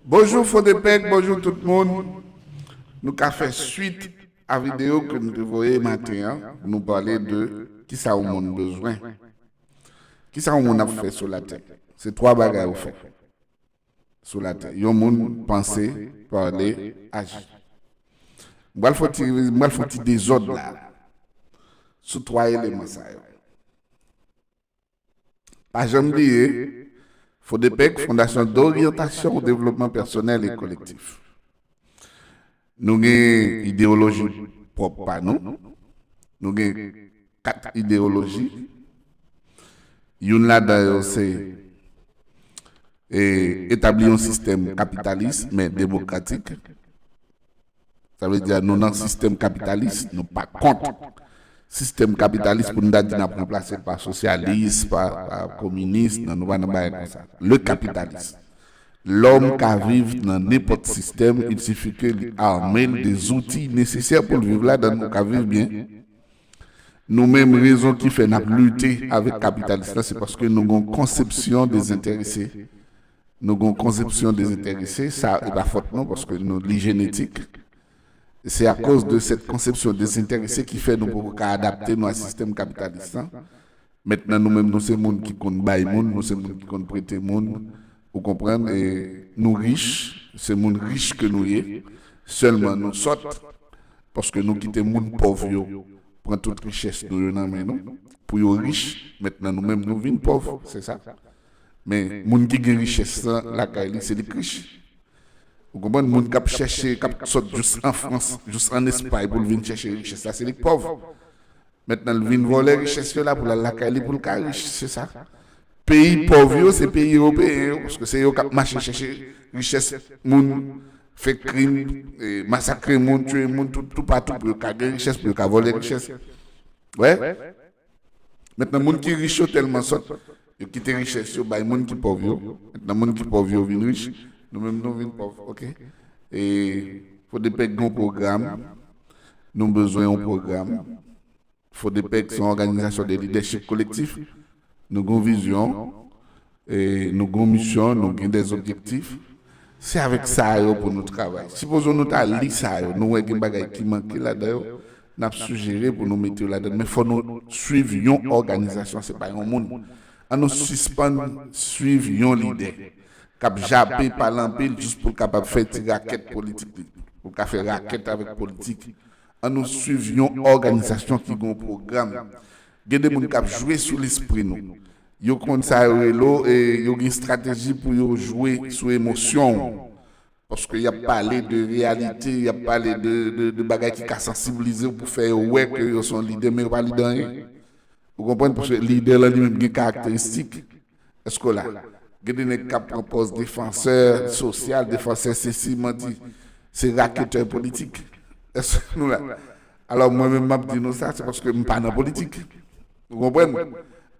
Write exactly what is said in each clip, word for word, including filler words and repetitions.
Bonjou Fodepec, bonjou tout moun. Nou ka fè swit a videyo ke nou te voye maten an. Nou pale de kisa yon moun bezwen. Kisa yon moun ap fè sou latè? Se twa bagay ou fè sou latè. Yon moun panse, pale, aji. M pral fè ti, m pral fè ti dezòd la sou twa eleman sa yo. Pa janm bliye, Fodepec, Fondation d'orientation au développement personnel et collectif. Nou gen ideyoloji pwòp pa nou. Nou gen kat ideyoloji. Youn ladan yo se e, etabli yon sistèm kapitalis, men demokratik. Sa vle di nou nan sistèm kapitalis, nou pa kont sistèm kapitalis pou nou ta di n ap ranplase l pa sosyalis, pa, pa kominis, non, nou pa nan bagay konsa. Le kapitalis. Lòm ka viv nan nenpòt sistèm, il suffit ke li arme l de zouti nesesè pou l viv ladan l, ou ka viv byen. Nou menm, rezon ki fè n ap lite avèk kapitalis la, se paske nou gen yon konsepsyon dezenterese. Nou gen yon konsepsyon dezenterese, sa e pa fòt nou, paske nou li jenetik. Se akoz de cette conception désintéressée ki fè nou poko ka adapte nou a sistèm kapitalis la. Mentnan, nou menm, nou se moun ki konn bay moun, nou se moun ki konn prete moun, ou konprann, e nou rich, se moun rich ke nou ye, sèlman nou sòt, paske nou kite moun pòv yo pran tout richès nou yo nan men nou, pou yo rich, mentnan nou menm nou vin pòv, se sa. Men moun ki gen richès lan lakay li, se li k rich. Ou konprann? Moun k ap chèche, k ap sòt jous an Frans, jous an Espay pou l vin chèche richès la, se li k pòv. Mentnan, l vin vòlè richès yo la pou l al lakay li pou l ka rich, se sa. Peyi pòv yo, se peyi ewopeyen yo, paske se yo k ap mache chèche richès moun, fè krim, e, masakre moun, tiye moun, tout, toupatou pou yo ka gen richès, pou yo ka vòlè richès. Wè? Mentnan, moun ki rich yo tèlman sòt, yo kite richès yo bay moun ki pòv yo. Mentnan, moun ki pòv yo vin rich, nou menm nou vin pòv, oke? E Fodepec gen yon pwogram, nou bezwen yon pwogram. Fodepec se yon òganizasyon de lidèchip kolektif. Nou gen yon vizyon, e nou gen yon misyon, nou gen dè objektif. Se avèk sa yo pou nou travay. Sipoze nou ta li sa yo, nou wè gen bagay ki manke ladan yo, n ap sijere pou nou mete yo ladan. Men fò nou swiv yon òganizasyon, se pa yon moun. An nou sispann swiv yon lidè k ap jape, pale anpil, jis pou l kapab fè ti rakèt politik li, pou l ka fè rakèt avèk politik. An nou swiv yon òganizasyon ki gen yon pwogram. Gen de moun k ap jwe sou lespri nou. Yo konn sa yo rele w, e yo gen estrateji pou yo jwe sou emosyon w. Paske y ap pale de reyalite, y ap pale de, de, de bagay ki ka sansibilize w pou fè yo wè ke yo se yon lidè, men yo pa lidè anyen. Ou konprann? Paske lidè lan li menm gen karakteristik. Èske w la? Gen de nèg k ap pran pòz defansè sosyal, defansè sesi, manti. Se raketè politik. Èske nou la? Alò, mwen menm, m ap di nou sa, se paske m pa nan politik. Ou konprann?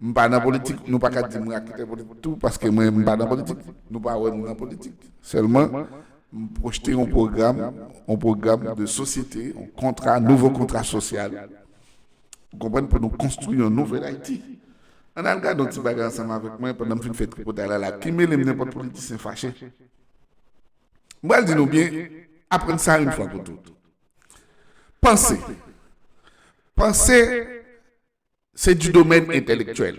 M pa nan politik, nou pa ka di m raketè politik tou, paske mwen, m pa nan politik. Nou pa wè m nan politik. Sèlman, m pwojte yon pwogram, yon pwogram de sosyete, yon kontra, nouvo kontra sosyal. Ou konprann? Pou nou konstwi yon nouvèl Ayiti. Ann al gade yon ti bagay ansanm avèk mwen pandan m fin fè tripotay la la. Ki mele m nenpòt politisyen fache. M pral di nou byen, aprann sa yon fwa pou tout. Panse. Panse, se du domaine intellectuel.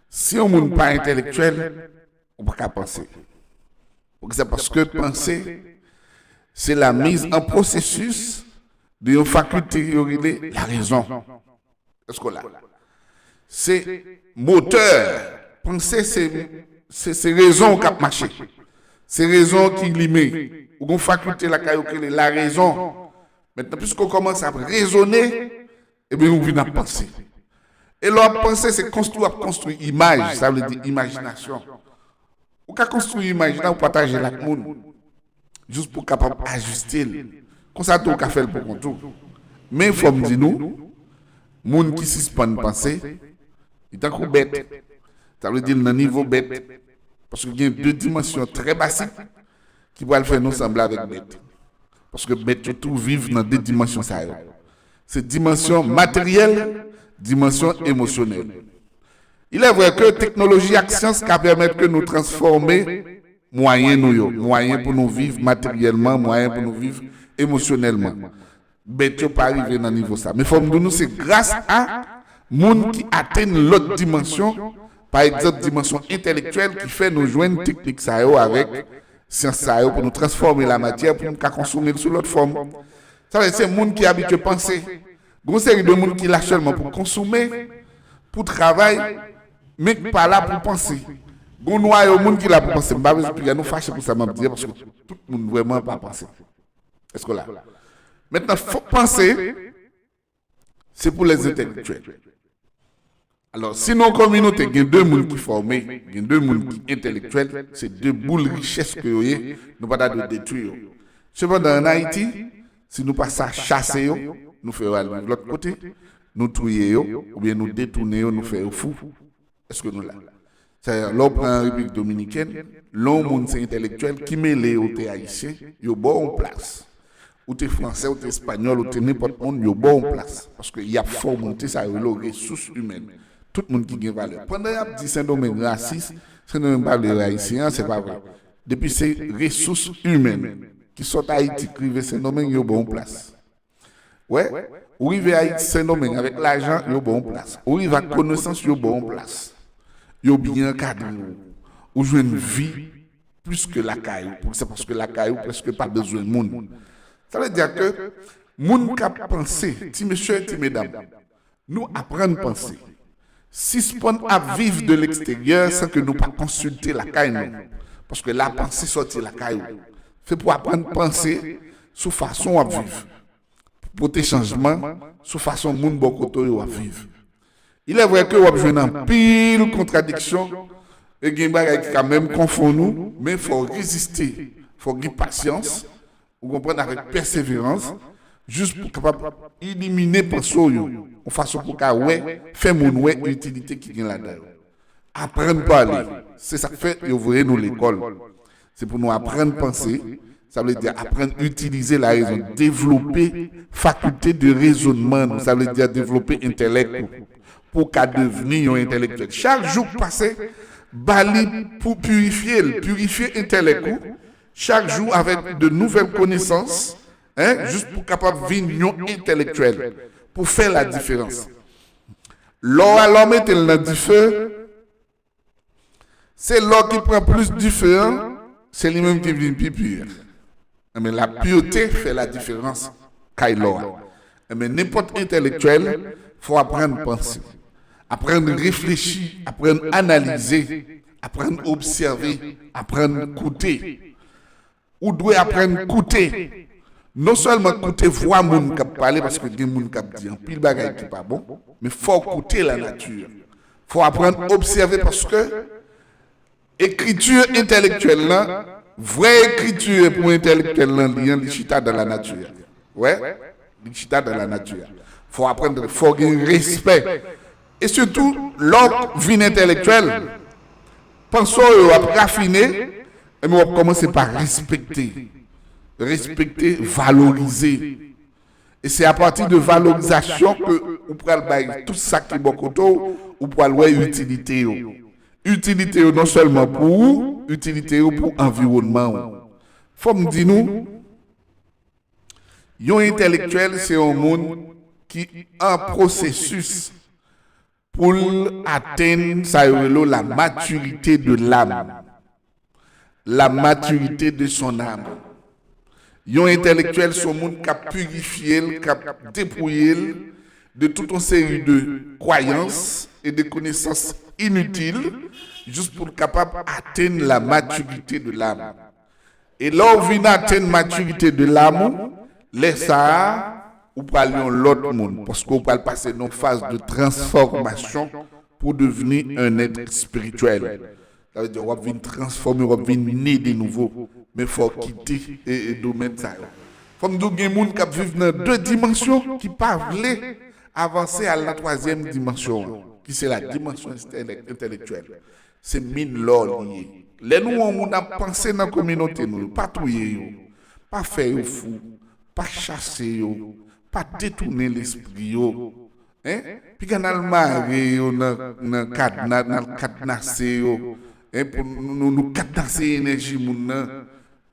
Si yon moun pa entèlektyèl, ou pa ka panse. Poukisa? Paske panse, se la mise en processus de yon fakilte yo rele larezon. Èske w la? Se motè. Panse, se, se, se rezon w k ap mache. Se rezon w ki limen. Ou gen yon fakilte lakay ou ki rele larezon. Mentnan, piske w kòmanse ap rezone, ebyen, ou vin ap panse. E lè w ap panse, se konstwi w ap konstwi imaj, sa vle di imajinasyon. Ou ka konstwi imaj la, ou pataje l ak moun, jis pou w kapab ajiste l. Konsa tou, ou ka fè l pou kont ou. Men fò m di nou, moun ki sispann panse, li tankou bèt. Sa vle di l nan nivo bèt. Paske gen de dimansyon trè basik ki pral fè nou sanble avèk bèt. Paske bèt yo tou viv nan de dimansyon sa yo. Se dimansyon materyèl, dimansyon emosyonèl. Il est vrai que technologie ak syans ka pèmèt ke nou transfòme mwayen nou yo, mwayen pou nou viv materyèlman, mwayen pou nou viv emosyonèlman. Bèt yo pa rive nan nivo sa. Men fò m di nou, se gras a moun ki atenn lòt dimansyon, pa egzanp, dimansyon entèlektyèl, ki fè nou jwenn teknik sa yo avèk syans sa yo pou nou transfòme lamatyè pou nou ka konsome l sou lòt fòm. Sa vle di se moun ki abitye panse. Gon seri de moun ki la sèlman pou konsome, pou travay, men ki pa la pou panse. Gon nwayo moun ki la pou panse. M pa bezwen piga nou fache pou sa m ap di a, paske tout moun vrèman pa panse. Èske w la? Mentnan, fòk panse, se pou lèzentèlektyèl. Alò, si nan yon kominote gen de moun ki fòme, gen de moun ki entèlektyèl, se de boul richès ke yo ye, nou pa ta dwe detwi yo. Sepandan, ann Ayiti, si nou pa sa chase yo, nou fè yo al viv lòt kote, nou touye yo, oubyen nou detounen yo, nou fè yo fou. Èske nou la? Sa, lè w pran Repiblik Dominikèn, lè yon moun se entèlektyèl ki mele yo te ayisyen, yo ba w yon plas. Ou te fransè, ou te espanyòl, ou te nenpòt moun, yo ba w yon plas. Paske y ap fòmante sa yo rele resous imèn. Tout moun ki gen valè. Pandan y ap di Sendomeng rasis, Sendomeng pa vle ayisyen an, se pa vre. Depi se resous imèn ki sot Ayiti k rive Sendomeng, yo ba w yon plas. Wè, ou rive Ayiti, Sendomeng, avèk lajan, yo ba w yon plas. Ou rive ak konesans, yo ba w yon plas. Yo byen ankadre w. Ou jwenn vi plis ke lakay ou. Poukisa? Paske lakay ou prèske pa bezwen moun. Sa vle di ke moun k ap panse, ti mesye, ti medam, nou aprann panse. Sispann ap viv de leksteryè san ke nou pa konsilte lakay nou. Paske la panse sòti lakay ou. Se pou aprann panse sou fason w ap viv. Pote chanjman sou fason moun bò kote w yo ap viv. Il est vrai ke w ap jwenn anpil kontradiksyon e gen bagay ki ka menm konfonn ou, men fò w reziste, fò w gen pasyans, ou konprann, avèk pèseverans, jis pou w kapab ilimine panse w yo, yon fason pou w ka wè, fè moun wè itilite ki gen ladan yo. Aprann pale, se sa k fè yo voye nou lekòl. Se pou nou aprann panse, sa vle di aprann itilize larezon, devlope fakilte de rezonnman nou, sa vle di devlope entèlèk ou, pou w ka devni yon entèlektyèl. Chak jou k pase, ba li pou pirifye l, pirifye entèlèk ou, chak jou avèk de nouvèl konesans, en, jis pou w kapab vin yon entèlektyèl, pou fè la diferans. Lò a, lè w mete l nan dife, se lò ki pran plis dife an, se li menm ki vin pi pi a. Enben, la pureté fè la diferans kay lò a. Enben, nenpòt entèlektyèl, fò aprann panse, aprann reflechi, aprann analize, aprann obsève, aprann koute. Ou dwe aprann koute. Non sèlman koute vwa moun k ap pale, paske gen moun k ap di anpil bagay ki pa bon, men fò w koute lanati. Fò w aprann obsève, paske ekriti entèlektyèl lan, vrè ekriti pou entèlektyèl lan li an, li chita dans la nature. Wè, li chita dans la nature. Fò w aprann, fò w gen respè. E sitou, lè w vin entèlektyèl, panse w yo ap rafine, enben w ap kòmanse pa respekte. Respekte, valorize. E se apati de valorizasyon ke ou pral bay tout sa ki bò kote w, ou pral wè itilite yo. Itilite yo non sèlman pou ou, itilite yo pou anviwònman w. Fò m di nou, yon entèlektyèl se yon moun ki an pwosesis pou l atenn sa yo rele la maturité de l'âme. La maturité de son âme. Yon entèlektyèl se yon moun k ap pirifye l, k ap depouye l de tout yon seri de kwayans e de konesans initil, jis pou l kapab atenn la maturité de l'âme. E lè w vin atenn matirite de lam ou, lè sa a, ou pral yon lòt moun, paske w pral pase nan yon faz de transfòmasyon pou devni un être spirituel. Sa vle di, w ap vin transfòme, w ap vin ne de nouvo. Men fò w kite e, e domèn sa yo. Fò m di w, gen moun k ap viv nan de dimansyon ki pa vle avanse al nan twazyèm dimansyon an, ki se la dimansyon entèlèk-, entèlektyèl. Se min lò li ye. Lè nou wè yon moun ap panse nan kominote nou yo, pa touye yo, pa fè yo fou, pa chase yo, pa detounen lespri yo. Hein? Piga n al mare yo nan, nan kadna, n al kadnase yo. Hein, pou nou, nou, nou kadnase enèji moun nan.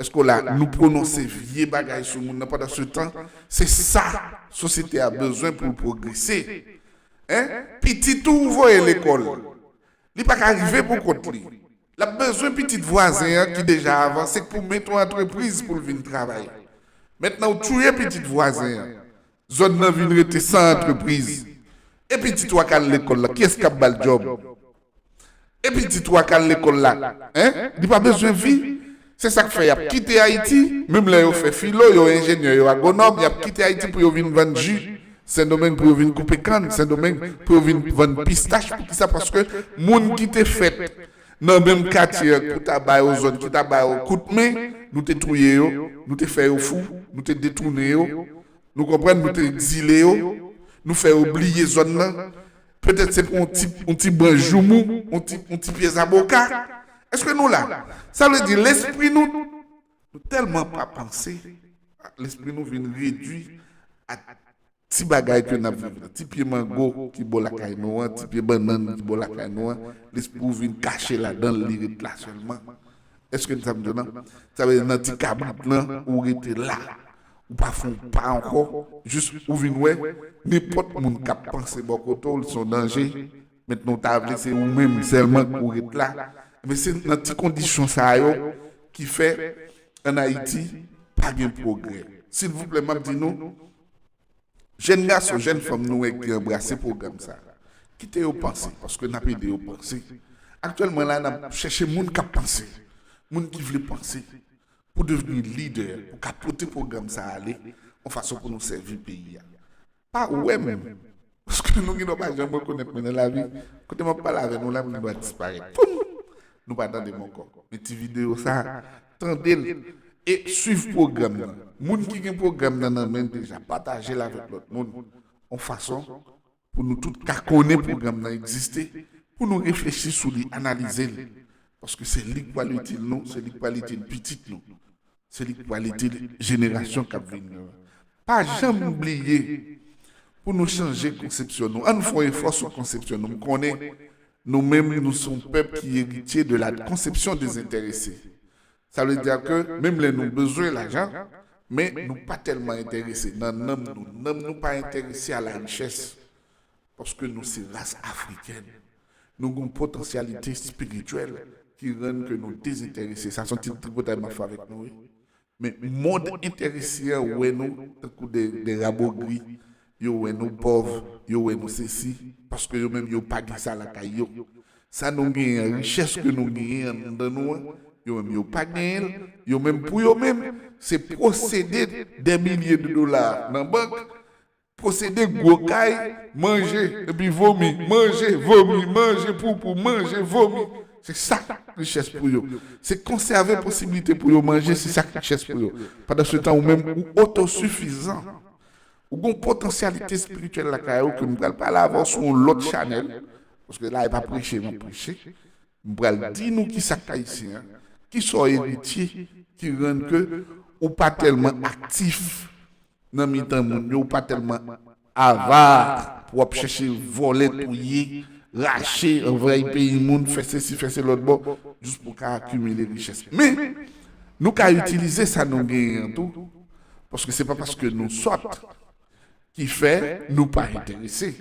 Èske la, nou pwononse vye bagay sou moun nan pandan se tan, se sa sosyete a bezwen pou l pwogrese. Hein? Pitit ou voye lekòl, li pa ka rive pou kont li. L ap bezwen pitit vwazen an ki deja avanse pou mete yon antrepriz pou l vin travay. Mentnan ou touye pitit vwazen an, zòn nan vin rete san antrepriz. E pitit ou a k al lekòl la, kiyès k ap ba l djòb? E pitit ou a k al lekòl la, hein? Li pa bezwen vi. Se sa k fè y ap kite Ayiti, menm lè yo fè filo, yo enjenyè, yo agwonòm, y ap kite Ayiti pou yo vin vann ji Sendomeng, pou yo vin koupe kann Sendomeng, pou yo vin vann pistach. Poukisa? Paske moun ki te fèt nan menm katye a, ki ta ba yo zòn, ki ta ba yo kout men, nou te touye yo, nou te fè yo fou, nou te detounen yo, nou konprann, nou te egzile yo, nou fè yo bliye zòn nan. Petèt se pou yon ti, yon ti branch joumou, yon ti, yon ti pye zaboka. Èske nou la? Sa vle di lespri nou, nou tèlman pa panse, lespri nou vin redui a ti bagay ke n ap viv la. Ti pye mango ki bò lakay nou an, ti pye bannann ki bò lakay nou an, lespri w vin kache ladan l, li ret la sèlman. Èske n sa m di w nan? Sa vle di nan ti kabrit lan, ou rete la. Ou pa fè yon pa ankò, jis ou vin wè, nenpòt moun k ap panse bò kote w, li se yon danje. Mentnan, w ta vle se ou menm sèlman k ou ret la. Men se nan ti kondisyon sa yo ki fè, ann Ayiti, pa gen pwogrè. Silvouplè, m ap di nou, jèn gason, jèn fanm nou wè ki anbrase pwogram sa, kite yo panse, paske n ap ede yo panse. Aktyèlman la, n ap chèche moun k ap panse, moun ki vle panse, pou devni lidè, pou ka pote pwogram sa ale, yon fason pou nou sèvi peyi a. Pa wè m. Paske nou gendwa pa janm rekonèt mwen nan lavi. Kote m ap pale avè nou la, m gendwa disparèt. Poum! Nou pa tande m ankò. Men ti videyo sa, tande l e swiv pwogram nan. Moun ki gen pwogram nan nan men l deja, pataje l avèk lòt moun. Yon fason pou nou tout ka konnen pwogram nan egziste, pou nou reflechi sou li, analize l. Paske se li k pral itil nou, se li k pral itil pitit nou. Se li k pral itil jenerasyon k ap vini yo. Pa janm bliye, pou nou chanje konsepsyon nou. Ann fè yon efò sou konsepsyon nou. M konnen nou menm, nou se yon pèp ki eritye de la konsepsyon dezenterese. Sa vle di ke menm lè nou bezwen lajan, men nou pa tèlman enterese nan nanm nou. Nanm nou pa enterese a la richès. Paske nou se ras afriken. Nou gen yon potansyalite espirityèl ki rann ke nou dezenterese. Sa se yon ti tripotay m ap fè avèk nou, wi. Men mond enterese an wè nou tankou de, de rabogri. Yo wè nou pòv, yo wè nou sesi, paske yo menm yo pa gen sa lakay yo. Sa nou genyen an, richès ke nou genyen anndan nou an, yo menm yo pa genyen l. Yo menm pou yo menm, se posede dè milye de dola nan bank, posede gwo kay, manje, epi vomi, manje, vomi, manje, poupou, manje, vomi. Se sa k richès pou yo. Se konsève posiblite pou yo manje, se sa k richès pou yo. Pandan se tan, ou menm, ou otosifizan. Ou gen yon potansyalite espirityèl lakay ou ke m pral pale avè w sou yon lòt chanèl. Paske la, e pa preche m ap preche. M pral di nou ki sa k ayisyen an, ki sa w eritye, ki rann ke ou pa tèlman aktif nan mitan moun yo, ou pa tèlman ava pou w ap chèche vòlè, touye, rache, anvayi peyi moun, fè sesi, fè se lòt bò, jis pou w ka akimile richès. Men, nou ka itilize sa nou genyen an tou, paske se pa paske nou sòt ki fè nou pa enterese.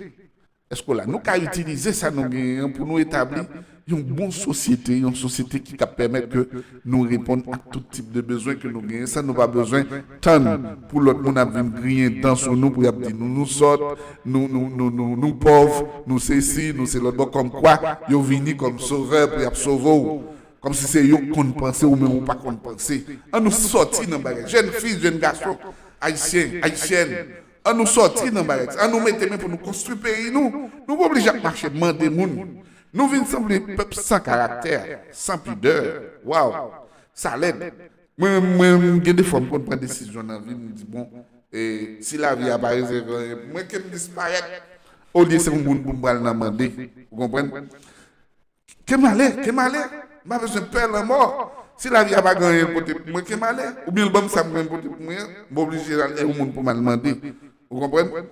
Èske w la? Nou ka itilize sa nou genyen an pou nou etabli yon bon sosyete, yon sosyete ki ka pèmèt ke nou reponn ak tout tip de bezwen ke nou genyen, san nou pa bezwen tann pou lòt moun ap vin griyen dan sou nou, pou y ap di nou, nou sòt, nou, nou, nou, nou, nou pòv, nou sesi, nou se lòt bò, kòmkwa yo vini kòm sovè pou y ap sove w. Kòmsi se yo k konn panse, ou menm ou pa konn panse. Ann nou sòti nan bagay. Jèn fi, jèn gason, ayisyen, ayisyèn, ann nou sòti nan bagay sa. Ann nou mete men pou nou konstwi peyi nou. Nou pa oblije ap mache mande moun. Nou vin sanble pèp san karaktè, san pidè. Waw, sa lèd. Mwen, mwen, gen de fwa m konn pran desizyon nan vi m, m di, bon, e, si lavi a pa rezève anyen pou mwen, ke m disparèt. Olye se yon moun pou m pral nan mande. Ou konprann? Ke m ale, ke m ale. M pa bezwen pè lanmò. Si lavi a pa gen anyen l pote pou mwen, ke m ale. Oubyen l ban m sa m gen pote pou mwen an, m oblije al yon moun pou m al mande. Ou konprann?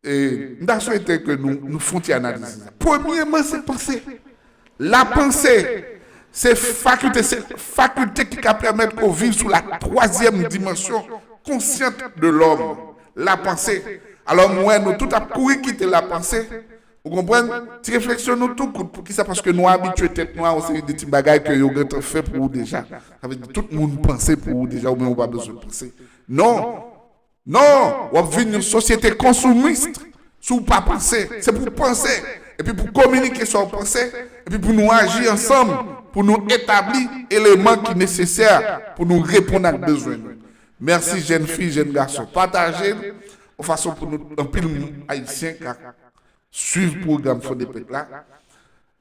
E, m ta swete ke nou, nou fè yon ti analiz sa. Premyèman, se panse. La panse, Se fakilte, se fakilte ki ka pèmèt ke w viv sou la twazyèm dimansyon konsyant de lòm, lapanse. Alò, m wè nou tout ap kouri kite lapanse. Ou konprann? Ti refleksyon nou tou kout. Poukisa? Paske nou abitye tèt nou a yon seri de ti bagay ke yo gentan fè pou ou deja. Sa vle di tout moun panse pou ou deja, oubyen ou pa bezwen panse. Non! Non, w ap vin yon sosyete konsoumis si w pa panse. Se pou w panse, epi pou kominike sa w panse, epi pou nou aji ansanm, pou nou etabli eleman ki nesesè pou nou reponn ak bezwen nou. Mèsi, jèn fi, jèn gason. Pataje l yon fason pou nou, anpil moun ayisyen ka swiv pwogram Fondepec la,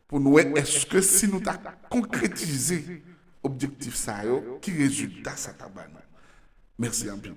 pou nou wè èske si nou ta konkretize objektif sa yo, ki rezilta sa ta ba nou. Mèsi anpil.